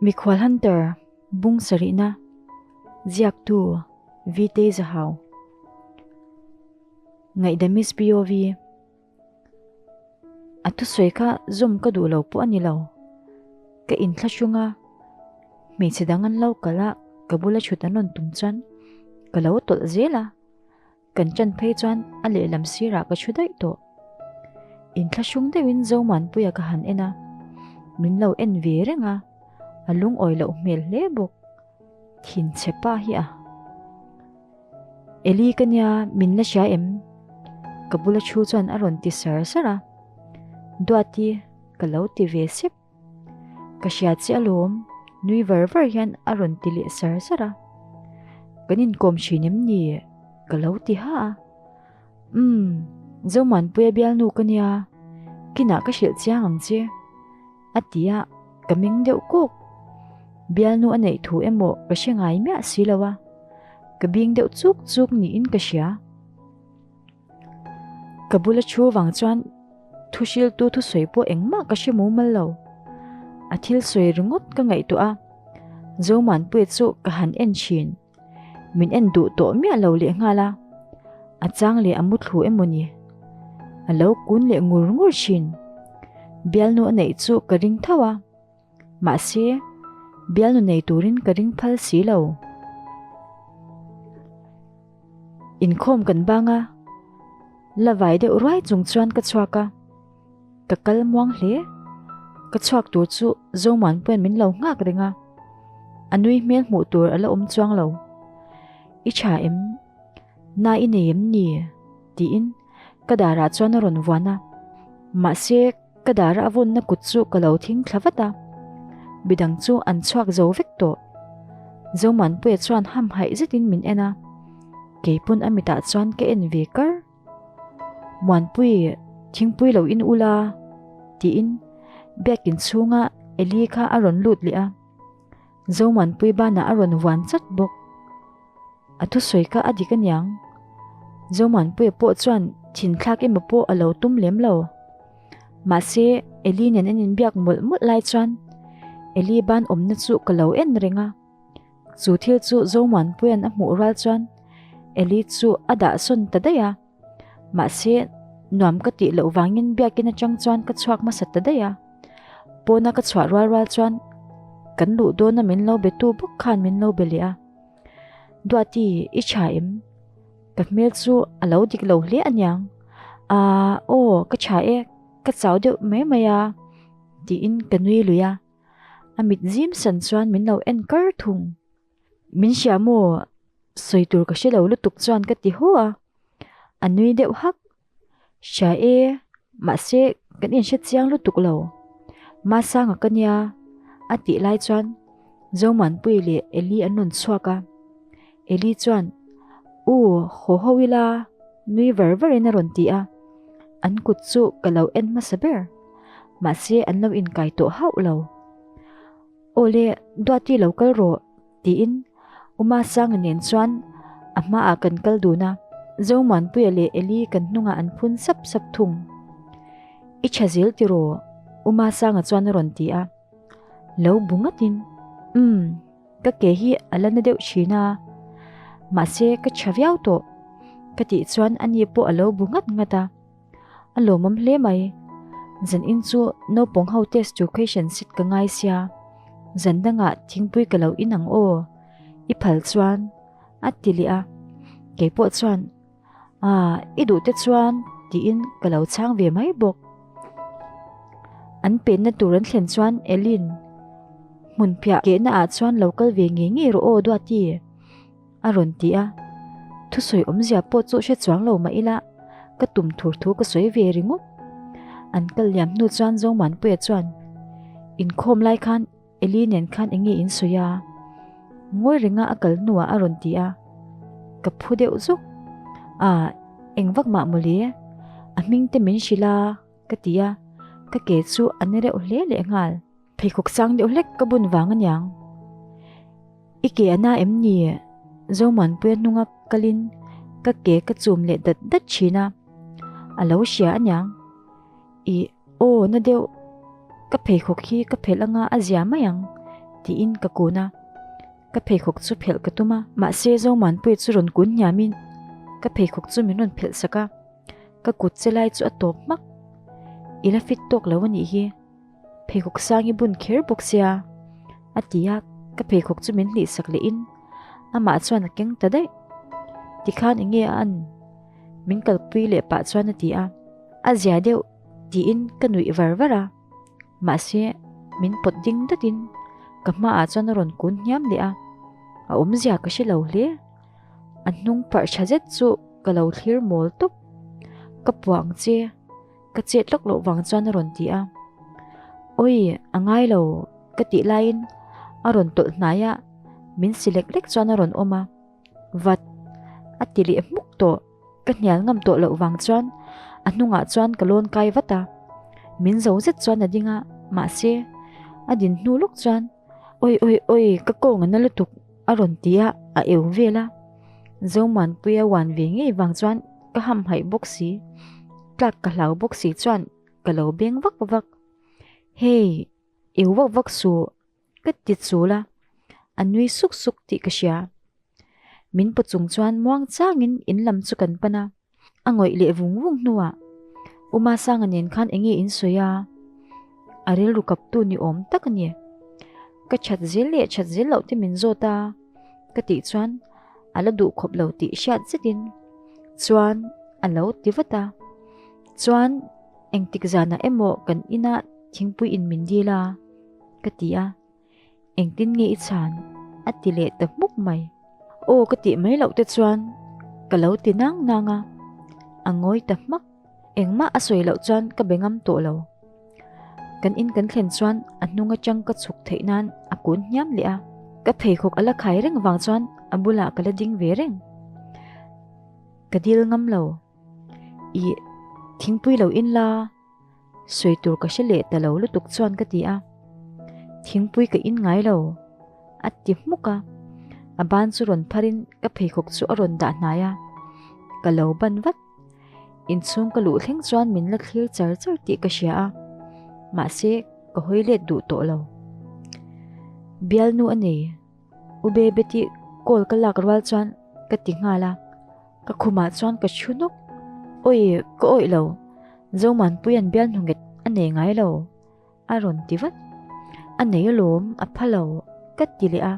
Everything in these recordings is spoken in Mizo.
Mikhual Hunter, Bung sarihna, Ziaktu, Vtei Zahau. Ngaihdamis POV. A thusawi kha zawm ka duh lo pawh a ni lo. Ka inthlahrung a, hmeichhe dang an lo kal a, ka bula thut an rawn tum chuan ka lo tawlh zel a. Kan ṭan phei chuan a lehlam sirah ka ṭhu daih tawh. Inthlahrung deuhin Zomuanpuia ka han en a, min lo en ve reng a, a lungawi loh hmel hle bawk. Thinchhe pa hi a. Eli ka nia min la hria em? Ka bula ṭhu chuan a rawn ti sar sar a, Duati ka lo ti ve sep. Ka hria che alawm, nui var var hian a rawn ti leh sar sar a. Kan inkawm thin em ni? Ka lo ti ha a. Umm, Zomuanpuia bialnu ka nia, kinah ka hrilh chiang ang che, a ti a, ka meng deuh kawk. Bialnu a neih thu emaw ka hre ngai miah si lo a, ka bing deuh chuk chuk niin ka hria. Ka bula thu vang chuan thu hriltu thusawi pawh engmah ka hre mumal lo. A thil sawi ringawt ka ngaihtuah a, Zomuanpuia chu ka han en thin. Min en duh tawh miah lo leh nghal a, a chang leh a muthlu emaw ni. A lo kun leh ngur ngur thin. Bialnu a neih chu ka ring tho a. Mahse, bialnu nei turin ka ring phal si lo. Inkhawm kan bang a, la vai deuh ruai chung chuan ka chhuak a, ka kal muang hle. Ka chhuak tur chu Zomuanpuia'n min lo nghak reng a, a nui hmel hmuh tur a la awm chuang lo. I tha em? Na i nei em ni? tiin ka darah chuan a rawn vuan a, mahse, Ka dara a vawnna kut chu ka lo thing thla vat a, midang chu an chhuak zo vek tawh. Zomuanpuia chuan hamhaih zetin min en a, keipawn a mitah chuan ka en ve kar. Muanpui, thingpui lo in ula, tiin biakin chhunga Eli kha a rawn lut leh a, Zomuanpui banah a rawn vuan chat bawk. A thusawi kha a dik aniang. Zomuanpuia pawh chuan thinthlak emaw pawh a lo tum lem lo. Mahse, Eli nen an inbiak mawlh mawlh lai chuan Eli ban awmna chu ka lo en reng a. Chu thil chu Zomuanpuia'n a hmuh rual chuan Eli chu a dah sawn ta daih a. Mahse, nuam ka tih loh vangin biakin atang chuan ka chhuak hmasa ta daih a. Pawna ka chhuah rual rual chuan kan luh dawna min lo be tu bawk khan min lo be leh a. Duati, i tha em? Ka hmel chu a lo dik lo hle aniang. Aaa, aw, ka tha e, ka chau deuh mai mai a, tiin ka nui lui a. A mit zim san chuan min lo en kar thung. Min hria maw? Sawi tur ka hre lo lutuk chuan ka ti haw a. A nui deuh hak. Hria e, mahse kan inhre chiang lutuk lo. Masanga ka nia, a tih lai chuan Zomuanpui leh Eli an rawn chhuak a. Eli chuan, U, haw ho ila, nui var varin a rawn ti a. An kut chu ka lo en hmasa ber, mahse an lo inkai tawh hauh lo. Aw le, Duati lo kal rawh, tiin Uma Sanga nen chuan a hmaah kan kal dun a, Zomuanpuia leh Eli kan hnungah an phun sap sap thung. I tha zel tiraw? Uma Sanga chuan a rawn ti a. Lo bu ngatin, Umm, ka ke hi a la na deuh thin a, mahse ka tha viau tawh, ka tih chuan ani pawh a lo bu ngat ngat a. A lawmawm hle mai. Zan in chu naupang ho test tur question set ka ngai sia. Zan dangah thingpui ka lo in ang aw. I phal chuan a ti leh a. Keipawh chuan Ah, i duh te chuan tiin ka lo chhang ve mai bawk. An penna tur an thlen chuan Elin hmunphiah kehna ah chuan lo kal ve ngei ngei rawh aw Duati. A rawn ti a, thusawi awmzia pawh chu hre chuang lo mah ila ka tum thur thu ka sawi ve ringawt. An kal liam hnu chuan Zomuanpuia chuan, Inkhawm lai khan Eli nen khan eng nge in sawi a? Ngawi renga a kal hnuah a rawn ti a, ka phu deuh zuk. Ah, eng vak mah mawle, a hming te min hrilh a, ka ti a, ka ke chu a ni reuh hle lehnghal. Pheikhawk sang deuh hlek ka bun vang aniang. I ke a na em ni? Zomuanpuia hnunga kalin ka ke ka chum leh dat dat thin a, a lo hria aniang. I aw na deuh, ka pheikhawk hi ka phelh anga a zia mai ang. Tiin ka kun a, ka pheikhawk chu phelh ka tum a, mahse Zomuanpuia chu rawn kun hniamin ka pheikhawk chu min rawn phelh sak a, ka kut che lai chu a tawp hmak. I la fit tawk lo a nih hi, pheikhawk sang i bun kher bawk sia, a ti a, ka pheikhawk chu min hlih sak lehin amah chuan a keng ta daih. Tikhan eng nge a an? Min kalpui leh pah chuan a ti a, a zia deuh tiin ka nuih var var a. Mahse, min pawt ding datin ka hmaah chuan a rawn kun hniam leh a, a awmzia ka hre lo hle. A hnung parh tha zet chu ka lo thlir mawl tawp. Ka puah ang che, ka chet lawk loh vang chuan a rawn ti a. Awi, a ngai lo ka tih laiin a rawn tawlh hnai a, min si lek lek chuan a rawn awm a. Vat, a ti leh hmuk tawh. Ka hnial ngam tawh loh vang chuan a hnungah chuan ka lawn kai vat a, min zo zet chuan a ding a, mahse a din hnu lawk chuan Awi awi awi ka kawng a na lutuk a rawn ti a, a eu vel a. Zomuanpuia uan ve ngei vang chuan ka hamhaih bawk si, tlak ka hlau bawk si chuan ka lo beng vak vak. Hey, eu vak vak suh. Ka ti chul a, a nui suk suk tih ka hria. Min paw chung chuan muang changin in lam chu kan pan a, a ngawih leh vung vung hnuah U Masanga nen khan eng nge in sawi a? A rilru kaptu ni awm tak a ni. Ka that zel leh that zel loh te min zawt a, ka tih chuan a la duh khawp lo tih hriat zetin chuan a lo ti vat a. Chuan engtik zanah emaw kan inah thingpui in min dil a? Ka ti a, Engtin nge i chhan? a ti leh ta hmuk mai. Aw ka tih mai loh te chuan ka lo ti nang nang a, a ngawi ta hmak. Engmah a sawi loh chuan ka be ngam tawh lo. Kan in kan thlen chuan a hnung atang ka chhuk theih nan a kun hniam leh a, ka pheikhawk a la khai reng vang chuan a bulah ka la ding ve reng. Ka dil ngam lo. Ih, thingpui lo in la. Sawi tur ka hre leh ta lo lutuk chuan ka ti a, Thingpui ka in ngai lo, a ti hmuk a, a ban chu rawn pharin ka pheikhawk chu a rawn dah hnai a, ka lo ban vat. Inchhung ka luh thleng chuan min la thlir char char tih ka hria a, mahse ka hawi let duh tawh lo. Bialnu a nei, U Bebeti call ka lak rual chuan ka ti nghal a. Ka khumah chuan ka thu nawk. Awi, ka awih lo. Zomanpuia'n bial hnu nghet a nei ngai lo, a rawn ti vat. A nei alawm, a pha lo, ka ti leh a.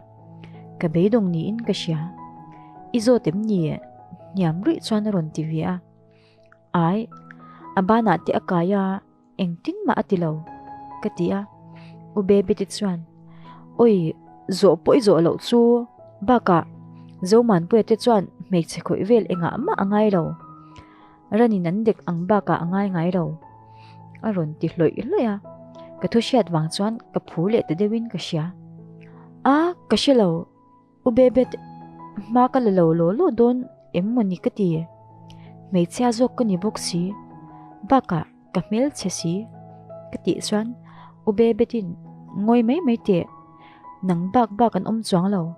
Ka beidawng niin ka hria. I zawt em ni? Hniam ruih chuan a rawn ti ve a. Ai, a banah te a kai a. Engtin mah a ti lo, ka ti a. U Baby te chuan, Awi, zawh pawh i zawh loh chu, bakah Zomanpuia te chuan hmeichhe khawih vel engah mah a ngai lo. Ranin an dek ang bakah a ngai ngai lo, a rawn ti hlawih hlawih a. Ka thu hriat vang chuan ka phu leh ta deuhin ka hria. A, ka hre lo. U Bebet, hma ka la lo law law dawn em maw ni ka ti. Hmeichhia zawk ka ni bawk si, bakah ka hmelchhe si ka tih chuan U Bebetin ngawi mai mai teh, nang bak bak an awm chuang lo,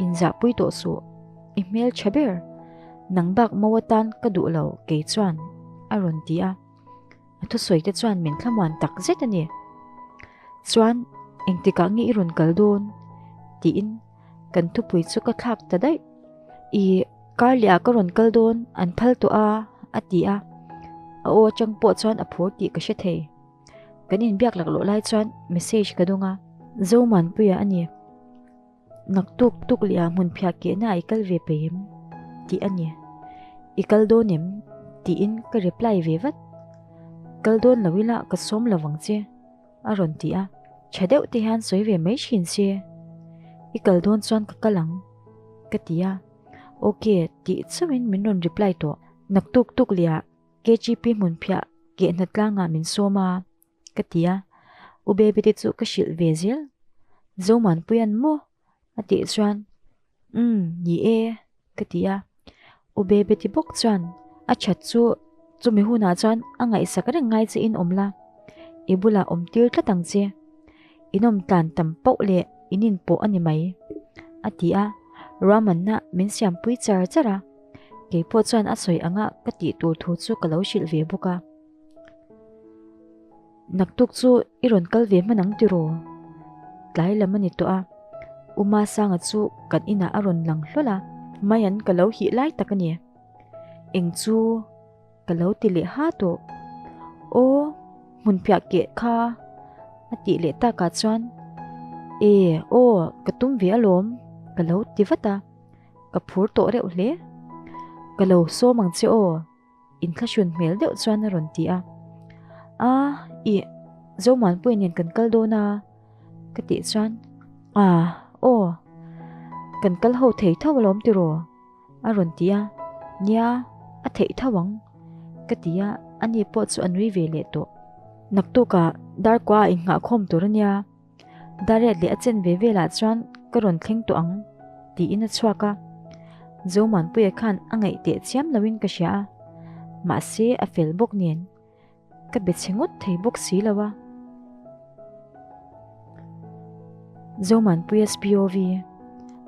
inzahpui tawh suh, i hmelchhe ber, nang bak mo atan ka duh lo kei chuan a rawn ti a. A thusawi te chuan min thlamuan tak zet a ni. Chuan engtikah nge i rawn kal dawn? tiin kan thupui chu ka thlak ta daih. I kar leh ah ka rawn kal dawn an phal tawh a a ti a. A aw atang pawh chuan a phur tih ka hre thei. Kan inbiak laklawh lai chuan message ka dawng a. Zomuanpuia a ni. Naktuk tuk leh ah hmun phiah kehna ah i kal ve peih em? tih a ni. I kal dawn em? tiin ka reply ve vat. Kal dawn lo ila ka sawm lo vang che, a rawn ti a. Tha deuh te hian sawi ve mai thin se. I kal dawn chuan ka kal ang, ka ti a. Ok tih chauhin min rawn reply tawh. Naktuk tuk leh ah KGP hmun phiah kehna tlangah min sawm a. Ka ti a, U Baby te chu ka hrilh ve zel. Zomuanpuia'n maw? a tih chuan, Umm, ni e, ka ti a. U Baby ti bawk chuan, A that chu chumi hunah chuan a ngaihsak reng ngai che in awm la, i bulah awm tir tlat ang che. In awm tlan tam pauh leh in inpawh a ni mai, a ti a, ruahmanna min siampui char char a. Keipawh chuan a sawi anga ka tih tur thu chu ka lo hrilh ve bawk a. Naktuk chu i rawn kal ve hman ang tiraw? Tlai lam a ni tawh a, U Masanga chu kan inah a rawn lang hlawl a, Maian ka lo hih lai tak a ni. Eng chu ka lo ti leh ha tawh. Aw, hmunphiah keh kha a tih leh takah chuan E, aw, ka tum ve alawm ka lo ti vat a, ka phur tawh reuh hle. Ka lo sawm ang che aw. Inthlahrun hmel deuh chuan a rawn ti a, A, ih, Zomuanpuia nen kan kal dawn a, ka tih chuan, A, aw, kan kal ho thei tho alawm tiraw? a rawn ti a, Nia, a theih tho ang, ka ti a, ani pawh chu a nui ve leh tawh. Naktukah Darkua ah innghahkhawm tur a nia. Dariat leh a chen ve velah chuan ka rawn thleng tawh ang tiin a chhuak a, Zomuanpuia khan a ngaih teh chiam loin ka hria a, mahse a fel bawk nen ka be chhe ngawt thei bawk si lo a. Zomuanpuia SPOV,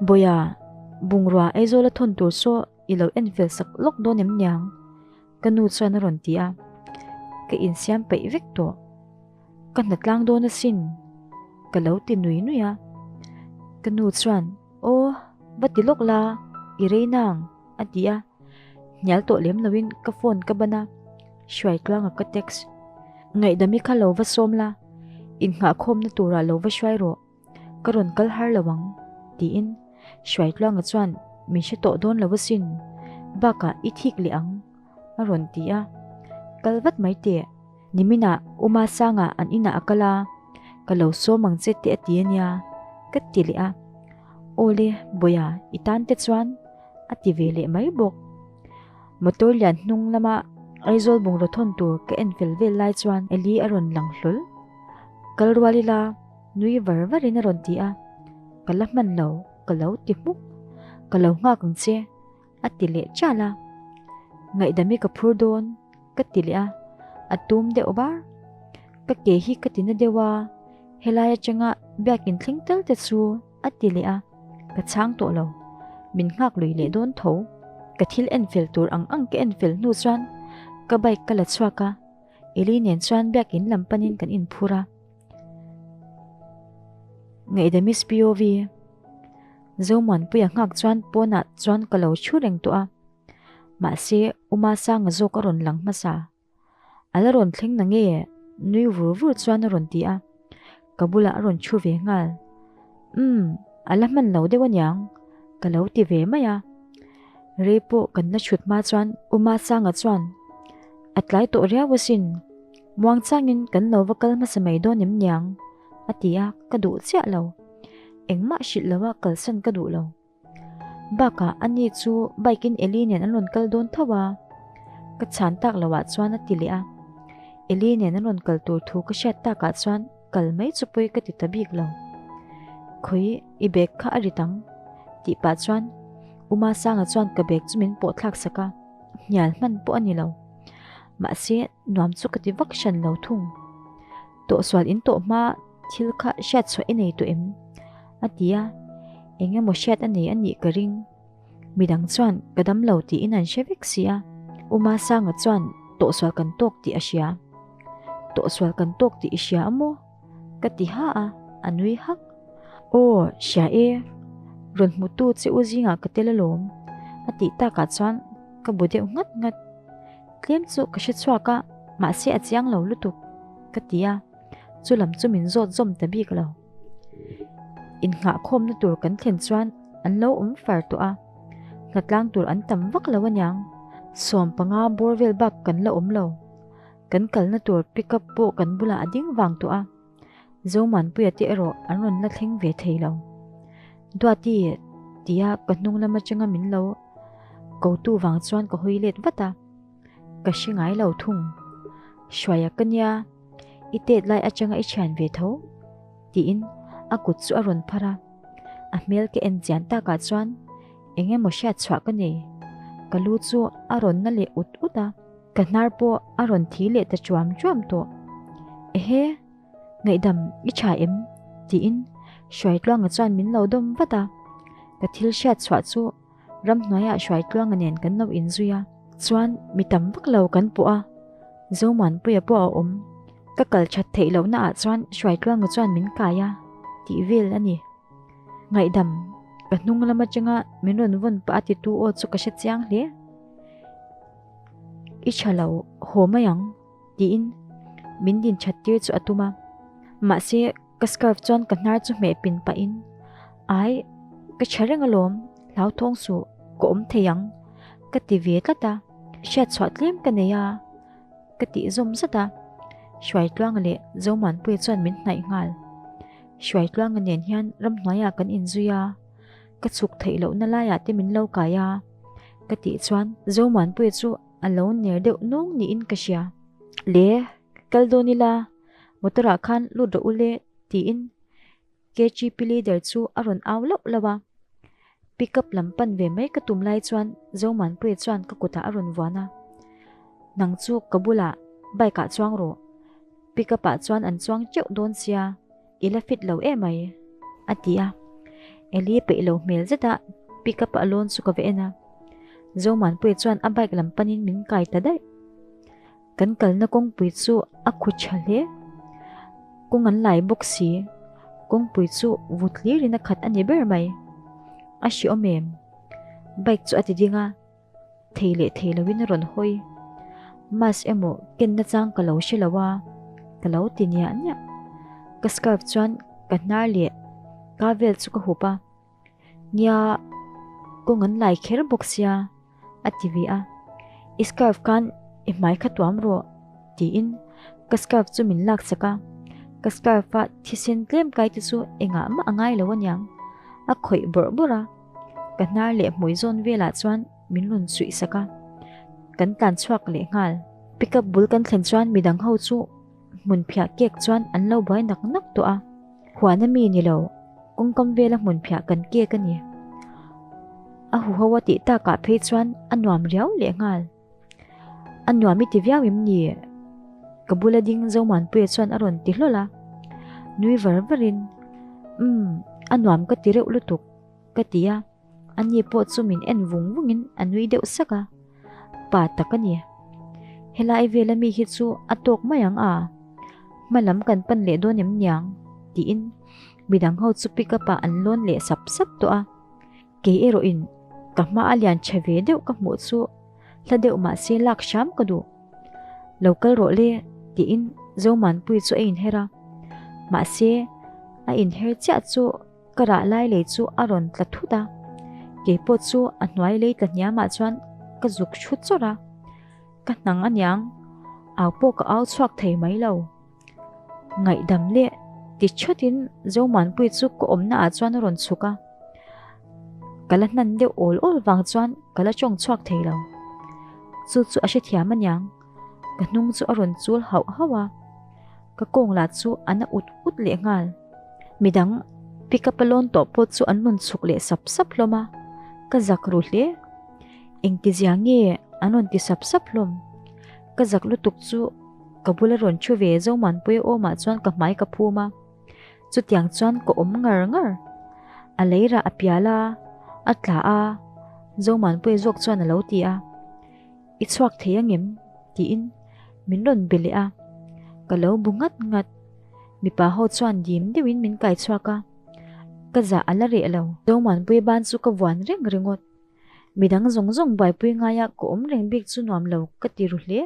Bawia, bungrua Aizawla thawn tur saw i lo en fel sak lawk dawn em niang? Ka nu chuan a rawn ti a, ka insiam peih vek tawh. Ka hna tlang dawn asin, ka lo ti nui nui a. Ka nu chuan, Aw, va ti lawk la, i rei nang, a ti a. Hnial tawh lem loin ka phone ka ban a, Hruaitluanga ka text. Ngaihdami kha lo va sawm la, innghahkhawmna turah lo va hruai rawh. Ka rawn kal har lo ang, tiin Hruaitluanga chuan min hre tawh dawn lo asin, bakah i thik leh ang, a rawn ti a. Kal vat mai teh, niminah U Masanga an inah a kal a, ka lo sawm ang che te a ti a nia, ka ti leh a. Awle, Bawia, i tan te chuan, a ti ve leh mai bawk. Motor lian hnung lama Aizawl bungraw thawn tur ka en fel vel lai chuan Eli a rawn lang hlawl. Kal rual ila. Nui var varin a rawn ti a, Ka la hman lo, ka lo ti hmuk. Ka lo nghak ang che, a ti leh chal a. Ngaihdami ka phur dawn, ka ti leh a, a tum deuh var. Ka ke hi ka ti na deuh a, helai atanga biakin thleng tal te chu a ti leh a, ka chhang tawh lo. Min nghak lui leh dawn tho. Ka thil en fel tur ang ang ka en fel hnu chuan ka bike ka la chhuak a, Eli nen chuan biakin lam panin kan inphur a. Ngaihdami's POV Zomuanpuia nghak chuan pawnah chuan ka lo thu reng tawh a, mahse U Masanga zawk a rawn lang hmasa. A la rawn thleng na nge? nui vur vur chuan a rawn ti a, ka bulah a rawn thu ve nghal. Umm, a la hman lo deuh aniang, ka lo ti ve mai a. Rei pawh kan la thut hma chuan U Masanga chuan, A tlai tawh riau asin, muang changin kan lo va kal hmasa mai dawn em niang, a ti a, ka duh chiah lo. Engmah hrilh loa kalsan ka duh lo. Bakah ani chu bike in Eli nen an rawn kal dawn tho a, ka chhan tak loah chuan a ti leh a. Eli nen an rawn kal tur thu ka hriat takah chuan kal mai chu pawi ka ti ta bik lo. Khawi i bag kha a rit ang tih pah chuan U Masanga chuan ka bag chu min pawh thlak sak a, hnial hman pawh a ni lo. Mahse nuam chu ka ti vak hran lo thung. Tawhsual in tawh hma thil kha hriat chhuah i nei tawh em? A ti a, eng emaw hriat a nei a nih ka ring. Midang chuan ka dam lo tiin an hre vek si a, U Masanga chuan tawhsual kan tawk tih a hria. Tawhsual kan tawk tih i hria a maw? Ka ti ha a, a nui hak. Aw, hria e, rawn hmutu che u zingah ka tel alawm, a tih takah chuan ka bu deuh nghat nghat. Tlem chu ka hre chhuak a, mahse a chiang lo lutuk, ka ti a, chu lam chu min zawt zawm ta bik lo. Innghahkhawmna tur kan thlen chuan an lo awm far tawh a, hnatlang tur an tam vak lo aniang, 15 bawr vel bak kan la awm lo. Kan kalna tur pickup pawh kan bulah a ding vang tawh a, Zomuanpuia te erawh an rawn la thleng ve thei lo. Duati tia ka hnung lam atanga min lo kotu vang chuan ka hawi let vat a, ka hre ngai lo thung. Hruaia ka nia, i tet lai atanga i thian ve tho tiin a kut chu a rawn phar a, a hmel ka en chian takah chuan eng emaw hriat chhuah ka nei. Ka lu chu a rawn na leh ut ut a. Ka hnar pawh a rawn thi leh ta chuam chuam tawh. Ehe, ngaihdam i tha em? tiin Hruaitluanga chuan min lo dawm vat a. Ka thil hriat chhuah chu ramhnuaiah Hruaitluanga nen kan lo inzui a. Chuan mi tam vak lo kan pawh a, Zomuanpuia pawh a awm. Ka kal that theih lohnaah chuan Hruaitluanga chuan min kai a. tih vel a ni. Ngaihdam, ka hnung lam atanga min rawn vawn pah a titu aw chu ka hre chiang hle. I tha lo, haw mai ang, tiin min din that tir chu a tum a. Mahse, ka scarf chuan ka hnar chu hmeh pin pahin, Ai, ka tha reng alawm, hlauthawng suh, ka awm thei ang, ka ti ve tlat a. Hriatchhuah tlem ka nei a. Ka tih zawm zat a, Hruaitluanga leh Zomuanpuia chuan min hnaih nghal. Hruaitluanga nen hian ramhnuaiah kan inzui a, ka chhuk theih lohna laiah te min lo kai a, ka tih chuan Zomuanpuia chu a lo ner deuh nung niin ka hria. Le, kal dawn ila, motor ah khan lut rawh u le tiin KGP leader chu a rawn au lauh lauh a. Pick up lam pan ve mai ka tum lai chuan Zomuanpuia chuan ka kutah a rawn vuan a. Nang chu ka bulah bike ah chuang rawh. Pick up ah chuan an chuang teuh dawn sia, i la fit lo emai, a ti a. Eli peih lo hmel zeta pick up a lawn chu ka va en a. Zomuanpuia chuan a bike lam panin min kai ta daih. Kan kalna kawngpui chu a khu tha hle. Kawng an lai bawk si. Kawngpui chu vut hlirin a khat a ni ber mai. A hreawm em? Bike chu a ti ding a, thei leh thei loin a rawn hawi. Mask emaw ken nachang ka lo hre lo a, ka lo ti niah niah. Ka scarf chuan ka hnar leh ka vel chu ka hup a. Nia, kawng an lai kher bawk sia, a ti ve a. I scarf khan i hmai kha tuam rawh, tiin ka scarf chu min lak sak a. Ka scarf a thisen tlem kai te chu engah mah a ngai lo aniang, a khawih bawrh bawrh a. Ka hnar leh hmui zawn velah chuan min rawn suih sak a. Kan tlan chhuak leh nghal. Pickup bul kan thlen chuan midang ho chu hmun phiah kek chuan an lo buai nak nak tawh a. Huan a mi ni lo, kawngkam vela hmun phiah kan kek a ni. A huho a tih takah phei chuan a nuam riau leh nghal. A nuam i ti viau em ni? Ka bula ding Zomuanpuia chuan a rawn ti hlawl a. Nui var varin, Umm, a nuam ka ti reuh lutuk, ka ti a. Ani pawh chu min en vung vungin a nui deuh sak a, pa tak a ni. Helai vela mi hi chu a tawk mai ang a, hma lam kan pan leh dawn em niang? tiin midang ho chu pick up ah an lawn leh sap sap tawh a. Kei erawhin ka hma a lian tha ve deuh ka hmuh chu hla deuh mahse lak hram ka duh. Lo kal rawh le tiin Zomanpui chu a inher a, mahse a inher chiah chu Ka rah lai lei chu a rawn tla thut a, keipawh chu a hnuai lei tla hniamah chuan ka zuk thut chawrh a, ka hnang aniang, au pawh ka au chhuak thei mai lo. Ngaihdam leh ti thawtin Zomuanpui chu ka awmna ah chuan a rawn chhuk a, ka la hnan deuh awl awl vang chuan ka la tawng chhuak thei lo. Chu chu a hrethiam aniang, ka hnung chu a rawn chul hauh hauh a, ka kawng lah chu a na ut ut leh nghal. Midang pickup a lawn tawh pawh chu an rawn chhuk leh sap sap hlawm a, ka zak ru hle. Engtizia nge an rawn ti sap sap hlawm? Ka zak lutuk chu ka bula rawn thu ve Zomuanpuia awmah chuan ka hmai ka phum a, chutiang chuan ka awm ngar ngar. A lei rah a pial a, a tla a, Zomuanpuia zawk chuan a lo ti a. I chhuak thei angem? tiin min rawn be leh a, ka lo bu nghat nghat. Mipa ho chuan dim deuhin min kai chhuak a, ka zah a la reh lo. Zomuanpui ban chu ka vuan reng ringawt. Midang zawng zawng buaipui ngaia ka awm reng bik chu nuam lo ka ti ru hle.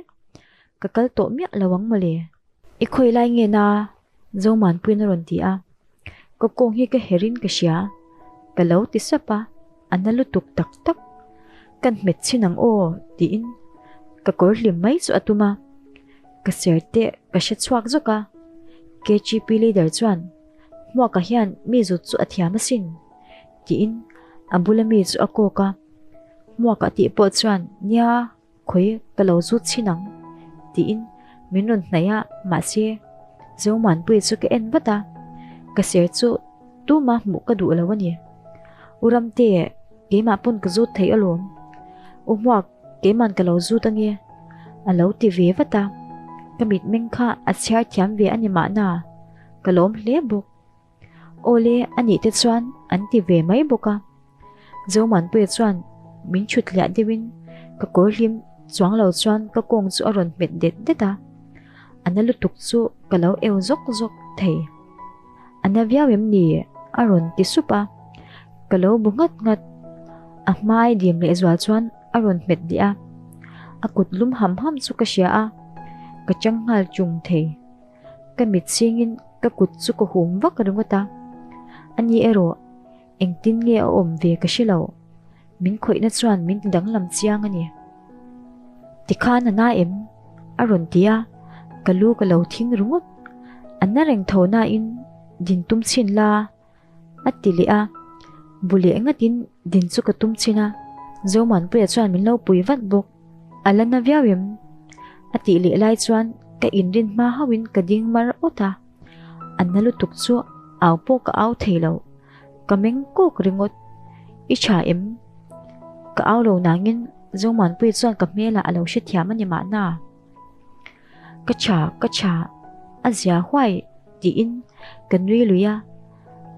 Ka kal tawh miah lo ang mawle. I khawi lai nge na? Zomuanpuiin a rawn ti a. Ka kawng hi ka herin ka hria. Ka lo ti sap a, a na lutuk tak tak. Kan hmet chhin ang aw tiin ka kawr hlim mai chu a tum a. Ka ser te ka hre chhuak zawk a. KGP leader chuan Hmuaka hian mi zut chu a thiam asin tiin a bula mi chu a kawk a. Hmuaka tih pawh chuan nia Khawi ka lo zut chhin ang tiin min rawn hnaih a, mahse Zomuanpuia chu ka en vat a, ka ser chu tuma hmuh ka duh lo a ni. U Ramte, keimah pawn ka zut thei alawm. U Hmuak, keiman ka lo zut ange a lo ti ve vat a, ka mitmeng kha a chhiar thiam ve a ni mahna, ka lawm hle bawk. Awle a nih te chuan an ti ve mai bawk a. Zomuanpuia chuan min chhut hliah deuhin ka kawr hlim chuang lo chuan ka kawng chu a rawn hmet det det a, a na lutuk chu ka lo eu zawk zawk thei. A na viau em ni? A rawn ti sup a. Ka lo bu nghat nghat. A hmai dim lehzual chuan a rawn hmet leh a. A kut lum ham ham chu ka hria a, ka chang nghal chung thei. Ka mit chhingin ka kut chu ka hum vak ringawt a. Ani erawh engtin nge a awm ve ka hre lo. Min khawihna chuan min ti danglam chiang a ni. Tikhan a na em? A rawn ti a, ka lu ka lo thing ringawt. A na reng tho nain din tum chhin la a ti leh a, bu leh ngatin din chu ka tum chhin a, Zomuanpuia chuan min lo pui vat bawk. A la na viau em? A tih leh lai chuan ka inrin hma hauhin ka ding mar awt a, a na lutuk chu au pawh ka au thei lo. Ka meng kawk ringawt. I tha em? Ka au lo nangin Zomuanpuia chuan ka hmelah a lo hrethiam a ni mahna. Ka tha, ka tha, a zia huai tiin ka nui lui a,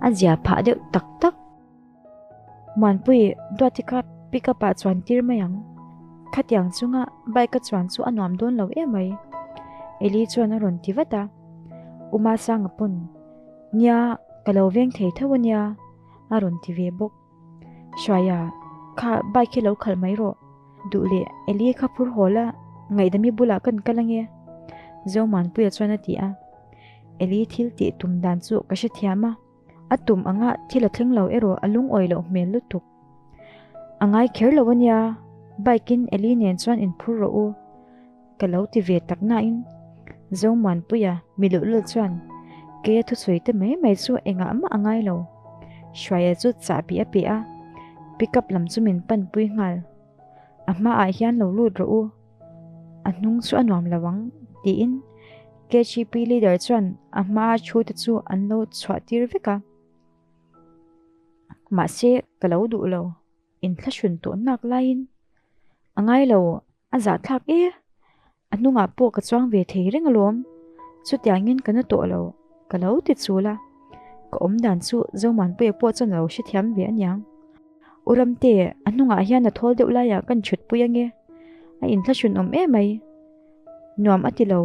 a zia phah deuh tak tak. Muanpui, Duati kha pick up ah chuan tir mai ang. Khatiang chunga bike a chuan chu a nuam dawn lo emai. Eli chuan a rawn ti vat a. Umasanga pawn Nia, ka lo veng thei tho a nia, a rawn ti ve bawk. Hruaia, kha bike hi lo khalh mai rawh. Duh leh Eli kha phur haw la, ngaihdami bulah kan kal ange, Zomuanpuia chuan a ti a. Eli thil tih tum dan chu ka hrethiam a, a tum anga thil a thleng lo erawh a lungawi loh hmel lutuk. A ngai kher lo a nia, bike in Eli nen chuan inphur rawh u. Ka lo ti ve tak nain Zomuanpuia mi luhlul chuan keia thusawi te mai mai chu engah mah a ngai lo. Hruaia chu chahbi a pe a, pick up lam chu min panpui nghal. A hmaah hian lo lut rawh u, a hnung chu a nuam lo ang tiin KGP leader chuan a hmaa thu te chu an lo chhuah tir vek a. Mahse ka lo duh lo, inthlahrun tawh nak laiin a ngai lo. A zahthlak e, a hnungah pawh ka chuang ve thei reng alawm, chutiangin ka na tawh lo, ka lo ti chul a. Ka awm dan chu Zomuanpuia pawh chuan a lo hrethiam ve aniang. U Ramte, a hnungah hian a thawl deuh laiah kan chhutpui ange, a inthlahrun awm emai, nuam a ti lo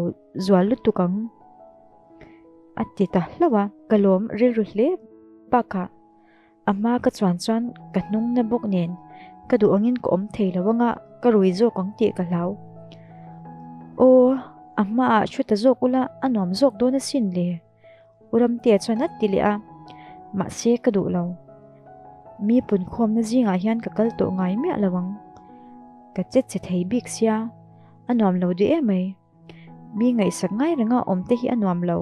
zual lutuk ang, a ti ta hlauh a. Ka lawm rilru hle bakah A hma ka chuan chuan ka hnung na bawk nen ka duh angin ka awm thei lo anga ka rui zawk ang tih ka hlau. Aw, a hmaah thu ta zawk ula a nuam zawk dawn asin le, U Ramtea chuan a ti leh a, mahse ka duh lo. Mi punkhawmna zingah hian ka kal tawh ngai miah lo ang. Ka che che thei bik sia, a nuam lo duh emai. Mi ngaihsak ngai renga awm te hi a nuam lo.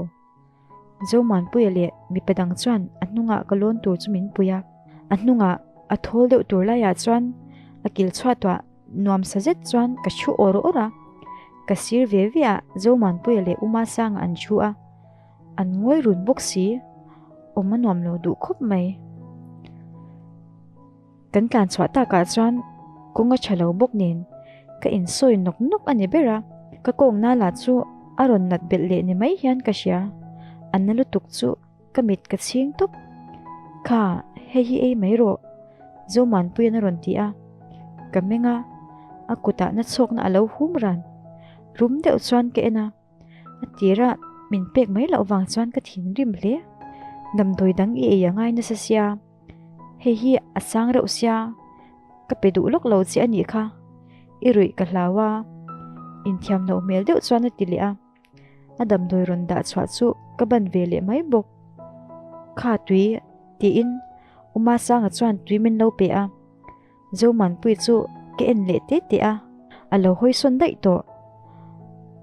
Zomuanpuia leh mipa dang chuan a hnungah ka lawn tur chu min pui a, a hnungah a thawl deuh tur laiah chuan a kil chhuatah nuam sa zet chuan ka thu awr awr a, ka sir ve ve ah Zomuanpuia leh U Masanga an thu a, an ngawi run bawk si, awm a nuam lo duh khawp mai. Kan tlan chhuah takah chuan kawng a tha lo bawk nen ka insawi nawk nawk a ni ber a, ka kawngna lah chu a rawn nat belh leh ni mai hian ka hria, a na lutuk chu ka mit ka chhing tawp. Kha, hei hi ei mai rawh, Zomuanpuia'n a rawn ti a, ka meng a, a kutah na chhawkna a lo hum ran, rum deuh chuan ka en a. A tira min pek mai loh vang chuan ka thinrim hle. Damdawi dang i ei a ngai nasa sia, hei hi a sang reuh sia, ka pe duh lawk lo che a nih kha, i ruih ka hlau a, inthiam loh hmel deuh chuan a ti leh a. A damdawi rawn dah chhuah chu ka ban ve leh mai bawk. Kha tui tiin Umasanga chuan tui min lo pe a. Zomanpui chu ka en leh te te a, a lo hawi sawn daih tawh.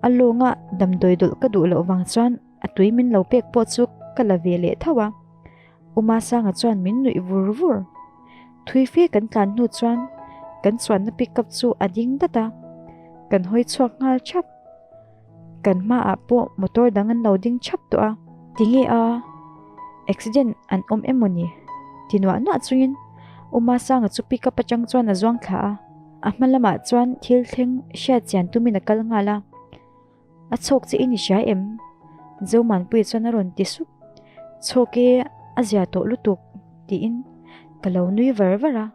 A lawnga damdawi dawlh ka duh loh vang chuan a tui min lo pek pawh chu ka la ve leh tho a. U Masanga chuan min nuih vur vur. Thui fe kan tlan hnu chuan kan chuanna pickup chu a ding dat a, kan hawi chhuak nghal thap. Kan hmaah pawh motor dang an lo ding thap tawh a. Tinge a? Accident an awm em mawni? Ti nuah nuah chungin U Masanga chu pickup atang chuan a zuang thla a. A hma lamah chuan thil thleng hriat chian tumin a kal nghal a. A chhawk che i ni hria em? Zomanpuia chuan a rawn ti sup. Chhawk e, a zia tawh lutuk tiin ka lo nui var var a.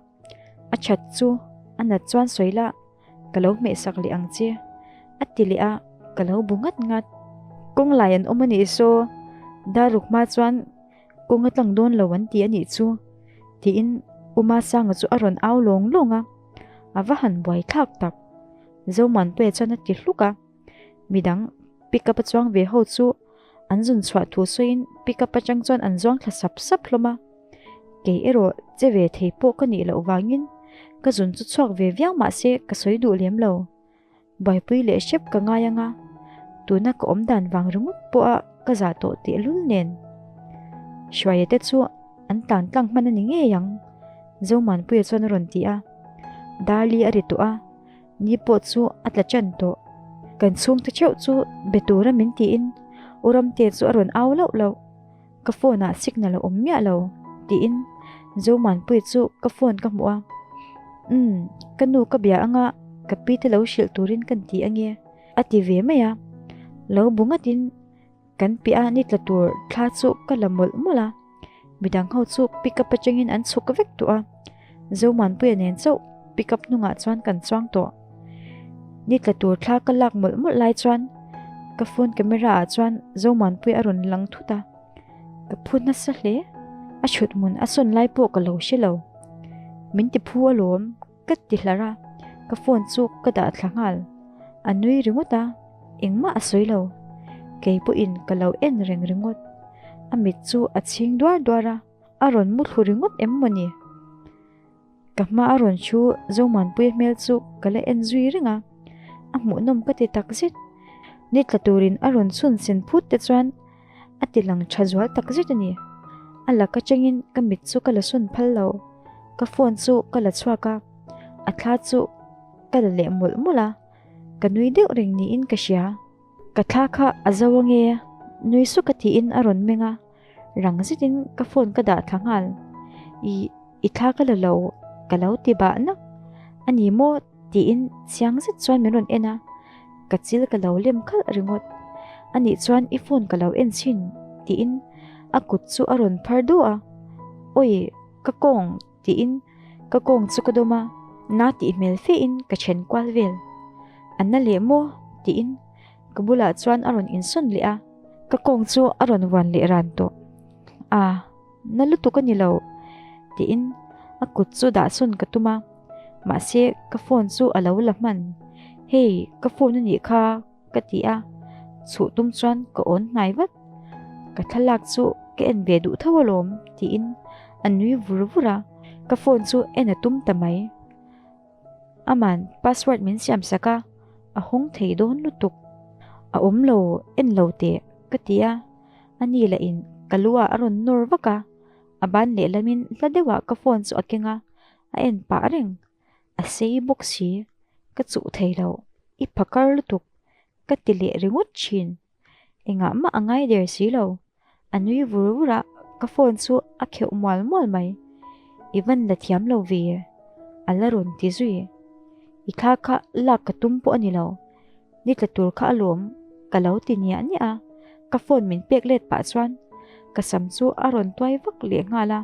A that chu a nat chuan sawi lah. Ka lo hmehsak leh ang che, a ti leh a, ka lo bu ngat ngat. Kawng lai an awm a nih saw, dar ruk hma chuan Kawng a tlang dawn lo an ti a nih chu, tiin U Masanga chu a rawn au lawng lawng a. A va han buai thlak tak. Zomuanpuia chuan a ti hluk a. Midang pickup a chuang ve ho chu an zun chhuah thu sawiin pickup atang chuan an zuang thla sap sap hlawm a. Kei erawh che ve thei pawh ka nih loh vangin ka zun chu chhuak ve viau mahse ka sawi duh lem lo. Buaipui leh hrep ka ngai anga, tuna ka awm dan vang ringawt pawha ka zah tawh tehlul nen. Hruaia te chu an tlan tlang hman a ni ngei ang, Zomuanpuia chuan a rawn ti a. Darli a ri tawh a, ni pawh chu a tla ṭan tawh. Kan chhungte theuh chu be tura min tiin U Ramte chu a rawn au lauh lauh. Ka phone ah signal a awm miah lo tiin Zomuanpuii chu ka phone ka hmuh a, Umm, ka nu ka bia anga ka pi te lo hrilh turin kan ti ange a ti ve mai a, lo bu ngatin kan piah a ni tla tur thla chu ka la mawlh mawlh a, midang ho chu pick up atangin an chhuk vek tawh a. Zomuanpuia nen chauh pickup hnungah chuan kan chuang tawh. Ni tla tur thla ka lak mawlh mawlh lai chuan ka phone camera ah chuan Zomuanpuia a rawn lang thut a, ka phu nasa hle. A chhut hmun a sawn lai pawh ka lo hre lo. Min ti phu alawm ka ti hlar a, ka phone chu ka dah thla nghal. A nui ringawt a, engmah a sawi lo. Kei pawhin ka lo en reng ringawt. A mit chu a chhing duar duar a. A rawn mu thlu ringawt em maw ni? Ka hma a rawn thu Zomuanpuia hmel chu ka la en zui reng a, a hmuhnawm ka ti tak zet. Ni tla turin a rawn chhun sen phut te chuan a ti lang tha zual tak zet a ni. A lak atangin ka mit chu ka la sawn phal lo, ka phone chu ka la chhuak a, a thla chu ka la leh mawlh mawlh a, ka nui deuh reng niin ka hria. Ka thla kha a zo ange, nui suk a tiin a rawn meng a. Rang zetin ka phone ka dah thla nghal. I, i thla ka la lo, ka lo ti bah nak. A ni maw? tiin chiang zet chuan min rawn en a, ka chil ka lo lem khalh ringawt. A nih chuan i phone ka lo en chhin, tiin a kut chu a rawn phar duah a. Awi, ka kawng, tiin ka kawng chu ka dawm a, na tih hmel fe in ka then kual vel. A na leh maw? tiin ka bulah chuan a rawn insawn leh a. Ka kawng chu a rawn vuan leh ran tawh. A, na lutuk a ni lo, tiin a kut chu dah sawn ka tum a, mahse ka phone chu a lo la hman. Hei, ka phone a nih kha, ka ti a, chhuh tum chuan ka awn hnai vat. Ka thlalak chu ka en ve duh tho alawm, tiin a nui vur vur a, ka phone chu en a tum ta mai. Aman password min siam sak a, a hawng thei dawn lutuk. A awm lo, en lo teh, ka ti a. A ni lah in ka lu ah a rawn nawr vak a, a ban lehlamin hla deuh ah ka phone chu a keng a, a en pah reng. A sei bawk si, ka chuh thei lo, i phakar lutuk, ka ti leh ringawt thin. Engah mah a ngai der si lo. A nui vur vur a, ka phone chu a kheuh mual mual mai. I van la thiam lo ve, a la rawn ti zui. I thla kha lak ka tum pawh a ni lo. Ni tla tur kha alawm ka lo ti niah niah a, ka phone min pek let pah chuan ka sam chu a rawn tuai vak leh nghal a.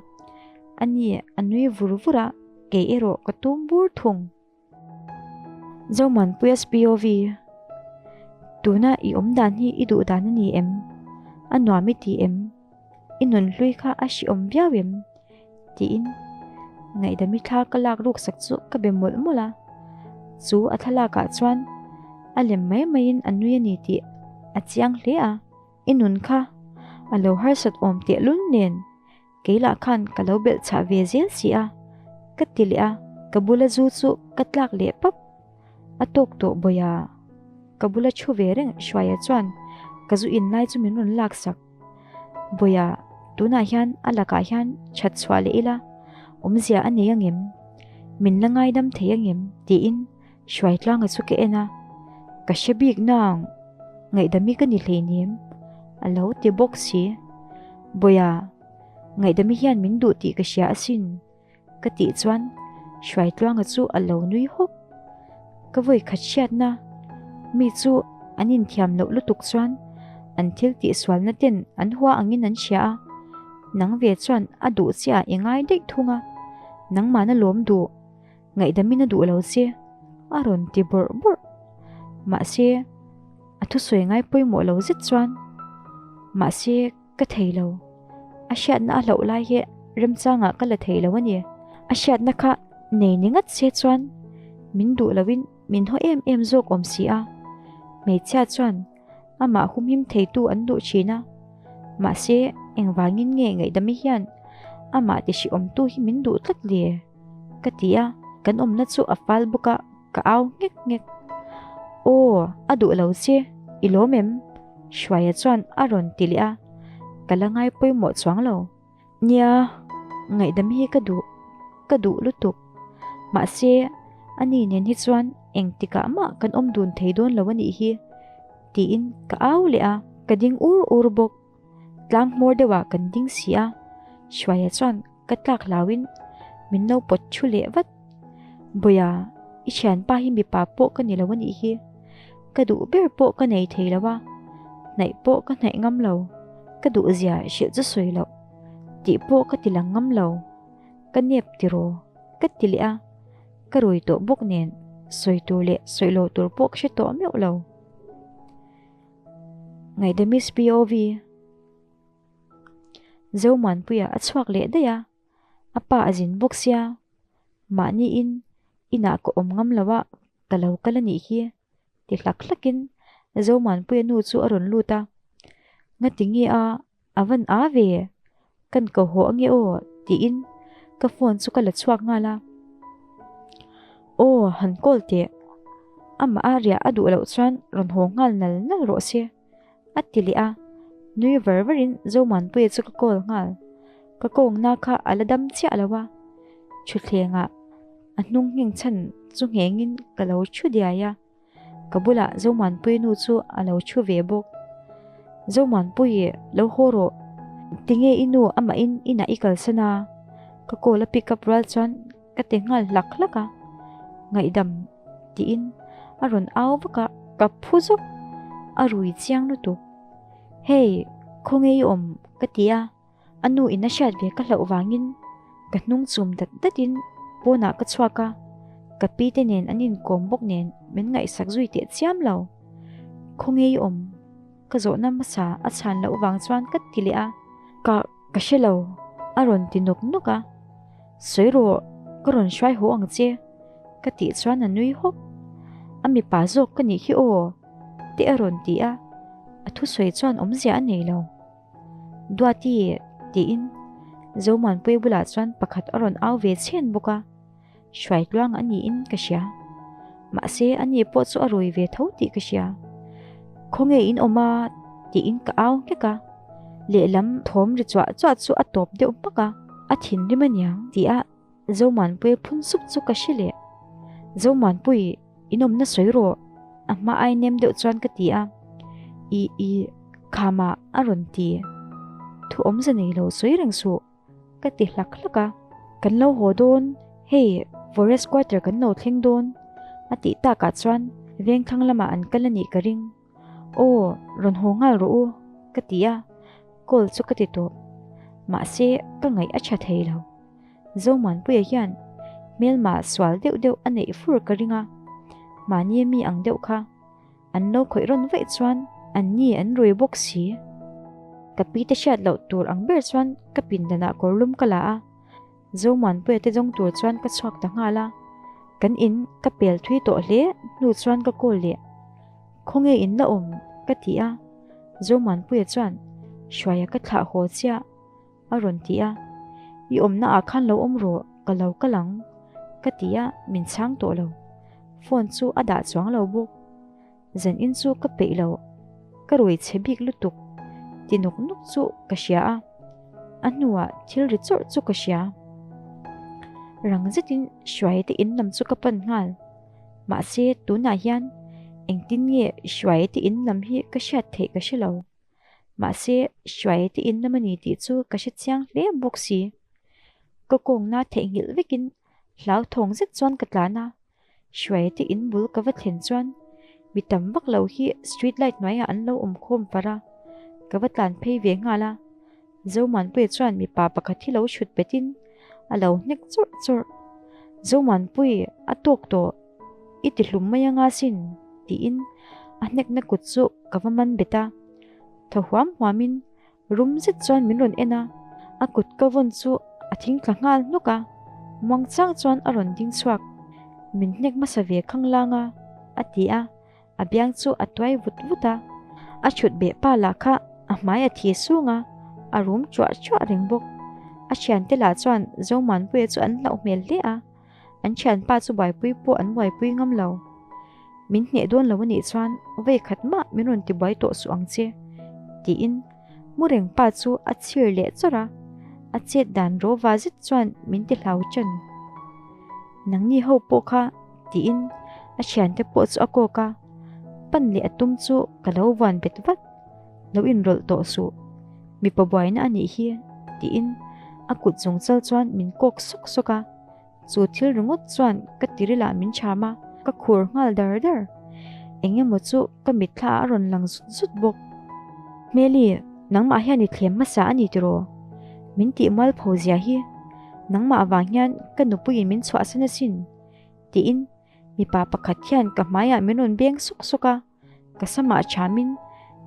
A ni a nui vur vur a, kei erawh ka tum bur thung. Zomuanpuia SPOV, Tuna i awm dan hi i duh dan a ni em? A nuam i ti em? I nun hlui kha a hrehawm viau em? Tiin ngaihdami thla ka lak ruk sak chu ka be mawlh mawlh a. Chu a thlalakah chuan a lem mai maiin a nui a ni tih a chiang hle a. I nun kha a lo harsat awm tehlul nen Kei lah khan ka lo belh chhah ve zel si a, ka ti leh a, ka bula zu chu ka tlak leh pap. A tawk tawh bawih a, ka bula thu ve reng Hruaia chuan ka zu in lai chu min rawn lak sak. Bawih a, tunah hian a lakah hian that chhuah leh ila, awmzia a nei angem? Min la ngaidam thei angem? tiin Hruaitlanga chu ka en a, ka hre bik nang, ngaihdami ka ni hleinem, a lo ti bawk si. Bawiha, ngaihdami hian min duh tih ka hria asin, ka tih chuan Hruaitluanga chu a lo nui hawk. Ka vawi khat hriatna, mi chu an inthiam loh lutuk chuan an thil tihsualna ten an hua angin an hria a, nang ve chuan a duh chiah i ngai daih thung a, nangmahna lawm duh. Ngaihdamin a duh lo che, a rawn ti bawrh bawrh. Mahse, a thusawi ngai pawimawh lo zet chuan, Mahse, ka thei lo. A hriatna a hlauh lai hi remchangah ka la thei lo a ni. A hriatna kha nei ni ngat se chuan min duh loin min haw em em zawk awm si a. Hmeichhia chuan amah humhim theitu an duh thin a. Mahse, engvangin nge ngaihdami hian amah tihriawmtu hi min duh tlat le? Ka ti a, kan awmna chu a fal bawk a, ka au nghek nghek. Aw, a duh lo che, i lawm em? Hruaia chuan a rawn ti leh a, ka la ngai pawimawh chuang lo. Nia, ngaihdam hi ka duh, ka duh lutuk. Mahse, ani nen hi chuan engtikah mah kan awm dun thei dawn lo a nih hi, tiin ka au leh a, ka ding ur ur bawk. Tlang hmawr deuhah kan ding si a, Hruaia chuan ka tlak hlauin min lo pawt thu leh vat. Bawia, i thianpa hi mipa pawh ka ni lo a nih hi. Ka duh ber pawh ka nei thei lo a, hnaih pawh ka hnaih ngam lo. Ka duh zia hrilh chu sawi loh tih pawh ka ti lang ngam lo. Ka nep tiraw ka ti leh a, ka rui tawh bawk nen sawi tur leh sawi lo tur pawh ka hre tawh meuh lo. Ngaihdamis POV Zomuanpuia a chhuak leh daih a, a pa a zin bawk sia, mahniin inah ka awm ngam lo a, ka lo kal a nih hi ti hlak hlakin Zomuanpuia nu chu a rawn lut a, Ngati nge a, a van a ve, kan ko haw ange aw tiin ka phone chu ka la chhuak nghal a. Aw han call teh, amah a riah a duh loh chuan rawn haw nghal nal nal rawh se. A ti leh a, nui var varin Zomuanpuia chu ka call nghal. Ka kawngna kha a la dam chiah lo a, thutthlengah a hnung ngheng chhan chu nghengin ka lo thu diai a, ka bulah Zomuanpuia nu chu a lo thu ve bawk. Zomuanpui lo haw rawh, tinge i nu amahin inah i kalsan a? Ka call a pick up rual chuan Ka ti nghal hlak hlak a, ngaihdam tiin a rawn au vak a, ka phu zawk, a rui chiang lutuk. Hey, khawnge i awm? ka ti a, a nu in a hriat ve ka hlauh vangin ka hnung chum dat datin pawnah ka chhuak a, ka pi te nen an inkawm bawk nen min ngaihsak zui teh chiam lo. Khawnge i awm? Ka zawhna hmasa a chhan loh vang chuan ka ti leh a, ka ka hre lo a rawn ti nawk nawk a, Sawi rawh ka rawn hruai haw ang che ka tih chuan a nui hawk, a mipa zawk ka nih hi aw te a rawn ti a, a thusawi chuan awmzia a nei lo. Duati tiin Zomuanpuii bulah chuan pakhat a rawn au ve chhen bawk a. Hruai tluang a niin ka hria. Mahse a ni pawh chu a rui ve tho tih ka hria. Khawnge in awm a? tiin ka au nghek a. Lehlam thawm ri chuah chuah chu a tawp deuh hmak a. A thinrim aniang tih a Zomuanpuia phun sup chu ka hre leh. Zomuanpui, in awmna sawi rawh, a hma ai nem deuh chuan ka ti a. I, i, khamah a rawn ti. Thu awmze nei lo sawi reng suh. Ka ti hlak hlak a, Kan lo haw dawn, hei forest quarter kan lo thleng dawn a tih takah chuan vengthlang lamah an kal a nih ka ring. Aw, rawn haw nghal rawh u ka ti a, call chu ka ti tawh. Mahse, ka ngaih a tha thei lo. Zomuanpuia hian hmelma sual deuh deuh a neih fur ka ring a, mahni mi ang deuh kha. An lo khawih rawn vaih chuan an ni an rui bawk si. Ka pi te hriat loh tur ang ber chuan ka pindanah kawr lum ka la a, Zomuanpuia te zawng tur chuan ka chhuak ta nghal a. Kan in ka pel thui tawh hle hnu chuan ka call leh. Khawnge in la awm? ka ti a, Zomuanpuia chuan Hruaia ka thlah haw chiah a rawn ti a, I awmna ah khan lo awm rawh, ka lo kal ang ka ti a, min chhang tawh lo. Phone chu a dah chuang lo bawk. Zan in chu ka peih lo, ka rui chhe bik lutuk ti nawk nawk chu ka hria a, a hnuah thil ri chawrh chu ka hria. Rang zetin Hruaia te in lam chu ka pan nghal. Mahse tunah hian engtin nge Hruaia te in lam hi ka hriat theih ka hre lo. Mahse Hruaia te in lam a ni tih chu ka hre chiang hle bawk si. Ka kawngna theihnghilh vekin Hlauthawng zet chuan ka tlan a, Hruaia te in bul ka va thlen chuan mi tam vak lo hi street light hnuaiah an lo awm khawm far a, ka va tlan phei ve nghal a. Zomuanpuia chuan mipa pakhat hi lo chhut betin a lo hnek chawrh chawrh. Zomuanpui, a tawk tawh, i ti hlum mai anga sin, tiin a hnekna kut chu ka va man bet a. Thaw huam huamin Rum zet chuan min rawn en a. A kut ka vawn chu a thing thla nghal hnuk a, muangchang chuan a rawn ding chhuak. Min hnek hmasa ve khanglang a, a ti a, a biang chu a tuai vut vut a. A chhut beh pa lah kha a hmai a thi sung a, a rum chuah chuah reng bawk. A thiante lah chuan Zomuanpuia chu an hlauh hmel hle a, an thianpa chu buaipui pawh an buaipui ngam lo. Min hneh dawn lo anih chuan vei khat mah min rawn ti buai tawh suh ang che, tiin mu reng pa chu a chhir leh chawrh a, a chet dan rawva zet chuan min ti hlau ṭan. Nangni ho pawh kha tiin a thiante pawh chu a kawk a, pan leh a tum chu ka lo vuan bet vat, lo inrawlh tawh suh, mipa buaina anih hi tiin a kut zawng chal chuan min kawk sawk sawk a. Chu thil ringawt chuan ka tirilah min chham a, ka khur nghal dar dar. Eng emaw chu ka mitthla ah a rawn lang zut zut bawk. Hmeli, nangmah hian i thlem hmasa a ni tiraw? Min tih mualpho zia hi nangmah avang hian ka nupuiin min chhuahsan asin, tiin mipa pakhat hian ka hmaiah min rawn beng sawk sawk a. Ka samah thamin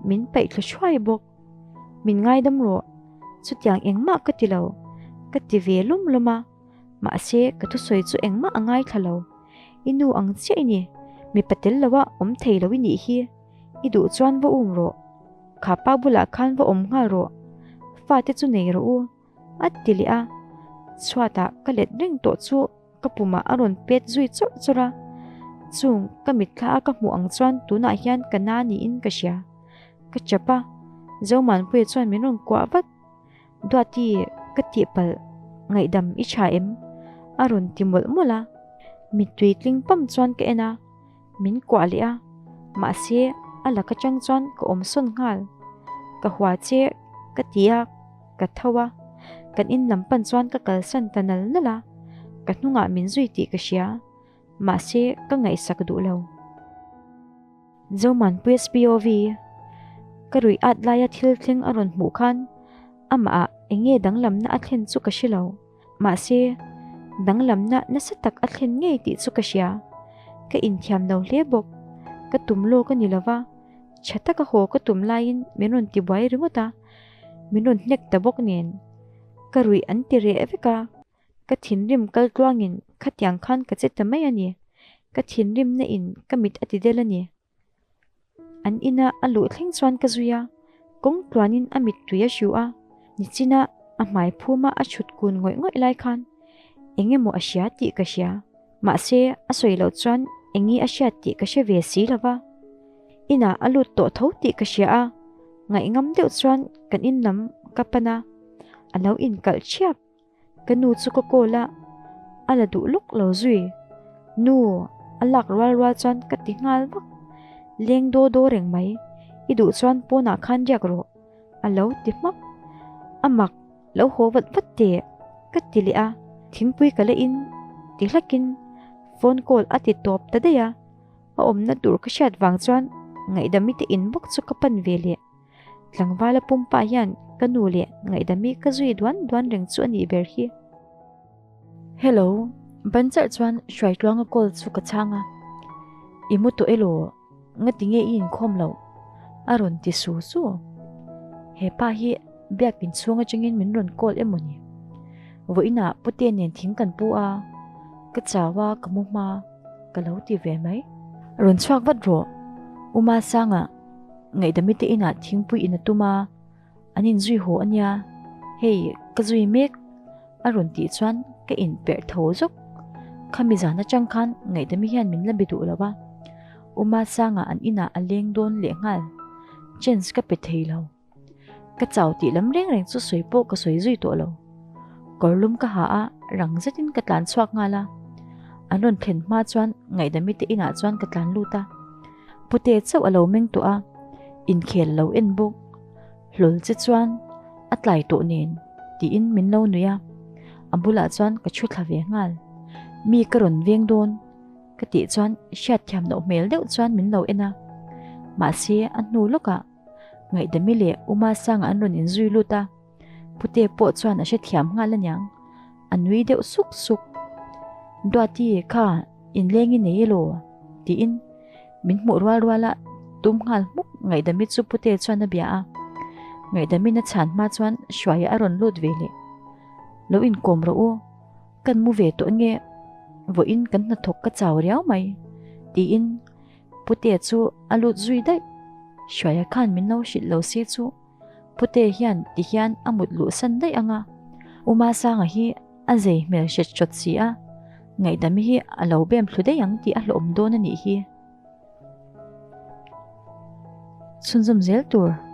min paih thla thuai bawk. Min ngaidam rawh, chutiang engmah ka ti lo, ka ti ve lawm lawm a, mahse ka thusawi chu engmah a ngaithla lo. I nu ang chiah i ni, mipa tel loa awm thei lo i nih hi, i duh chuan va um rawh. Kha pa bulah khan va awm nghal rawh, fate chu nei rawh u, a ti leh a, chhuatah ka let reng tawh chu Ka pumah a rawn pet zui chawrh chawrh a, chung ka mitthla a ka hmuh ang chuan tunah hian ka na niin ka hria. Ka chap a, Zomanpuia chuan min rawn kuah vat. Duati, ka tihpalh, ngaihdam i tha em? a rawn ti mawlh mawlh a, mittui tling pam chuan ka en a, min kuah leh a, mahse a lak atang chuan ka awm sawn nghal. Ka hua che ka ti a. Ka tho a, kan in lam pan chuan ka kalsan ta nal nal a, ka hnungah min zui tih ka hria, mahse ka ngaihsak duh lo. Zomanpuia SPOV, Ka ruih at laia thil thleng a rawn hmuh khan amah ah eng nge danglamna a thlen chu ka hre lo, mahse danglamna nasa tak a thlen ngei tih chu ka hria, ka inthiam lo hle bawk, ka tum lawk a ni lova, tha taka haw ka tum laiin min rawn tibuai ringawt a. Min rawn hnek ta bawk nen ka ruih an ti reh vek a, ka thinrim kal tluangin khatiang khan ka che ta mai a ni, ka thinrimna in ka mit a ti del a ni. An ina a luh thleng chuan ka zui a, kawng tluanin a mit tui a hru a, nichina a hmai phuma a chhut kun ngawih ngawih lai khan eng emaw a hria tih ka hria, mahse a sawi loh chuan eng nge a hriat tih ka hre ve si lo va. Inah a lut tawh tho tih ka hria a, ngaihngam deuh chuan kan in lam ka pan a, a lo inkalh thiap. Ka nu chu ka call a, a la duh lawk lo zui. Nu, a lak rual rual chuan ka ti nghal vak. Leng daw daw reng mai, i duh chuan pawnah khan riak rawh, a lo ti hmak. A mak, lo haw vat vat teh, ka ti leh a, thingpui ka la in ti hlakin phone call a ti tawp ta daih a. A awmna tur ka hriat vang chuan Ngaihdami te in bawk chu ka pan ve leh. Tlangvala pumpa hian ka nu leh Ngaihdami ka zui duan duan reng chu a nih ber hi. Hello, ban charh chuan Hruaitluanga call chu ka chhang a. I mu tawh elaw? Ngati nge i inkhawm loh? A rawn ti su su. He pa hi biak inchhung atangin min rawn call emaw ni? Vawiinah pute nen thing kan pu a, ka chau a, ka mu hma. Ka lo ti ve mai. Rawn chhuak vat rawh. U Masanga ngaihdami te inah thingpui in a tum a, an inzui haw a nia. Hei, ka zui mek a rawn tih chuan ka inperh tho zawk. Khami zan atang khan ngaihdami hian min la be duh lo a. U Masanga an inah a leng dawn lehnghal. Chance ka pe thei lo. Ka chau tih lam reng reng chu sawi pawh ka sawi zui tawh lo. Kawr lum ka ha a, rang zetin ka tlan chhuak nghal a. An rawn thlen hma chuan Ngaihdami te inah chuan ka tlan lut a. Pute chauh a lo meng tawh a, inkhel lo en bawk. Hlawl che chuan a tlai tawh nen tiin min lo nuih a. A bulah chuan ka thu thla ve nghal. Mi ka rawn veng dawn ka tih chuan hriatthiam loh hmel deuh chuan min lo en a. Mahse a hnu lawkah. Ngaihdami leh Uma Sanga an rawn inzui lut a, Pute pawh chuan a hrethiam nghal aniang, a nui deuh suk suk. Duati kha inleng i nei elaw? tiin min hmuh rual rual a, tum nghal hmuk Ngaihdami chu Pute chuan a bia a. Ngaihdamin a chhan hma chuan Hruaia a rawn lut ve leh. Lo inkawm rawh u, kan mu ve tawh nge, vawiin kan hnathawk ka chau riau mai, tiin Putea chu a lut zui daih. Hruaia khan min lo hrilh lo se chu Putea hian tihian a mut luhsan daih ang a, U Masanga hi a zei hmel hret hrawt si a, Ngaihdami hi a lo bem thlu daih ang tih a hlawhawm dawn a nih hi. Chhunzawm zel tur.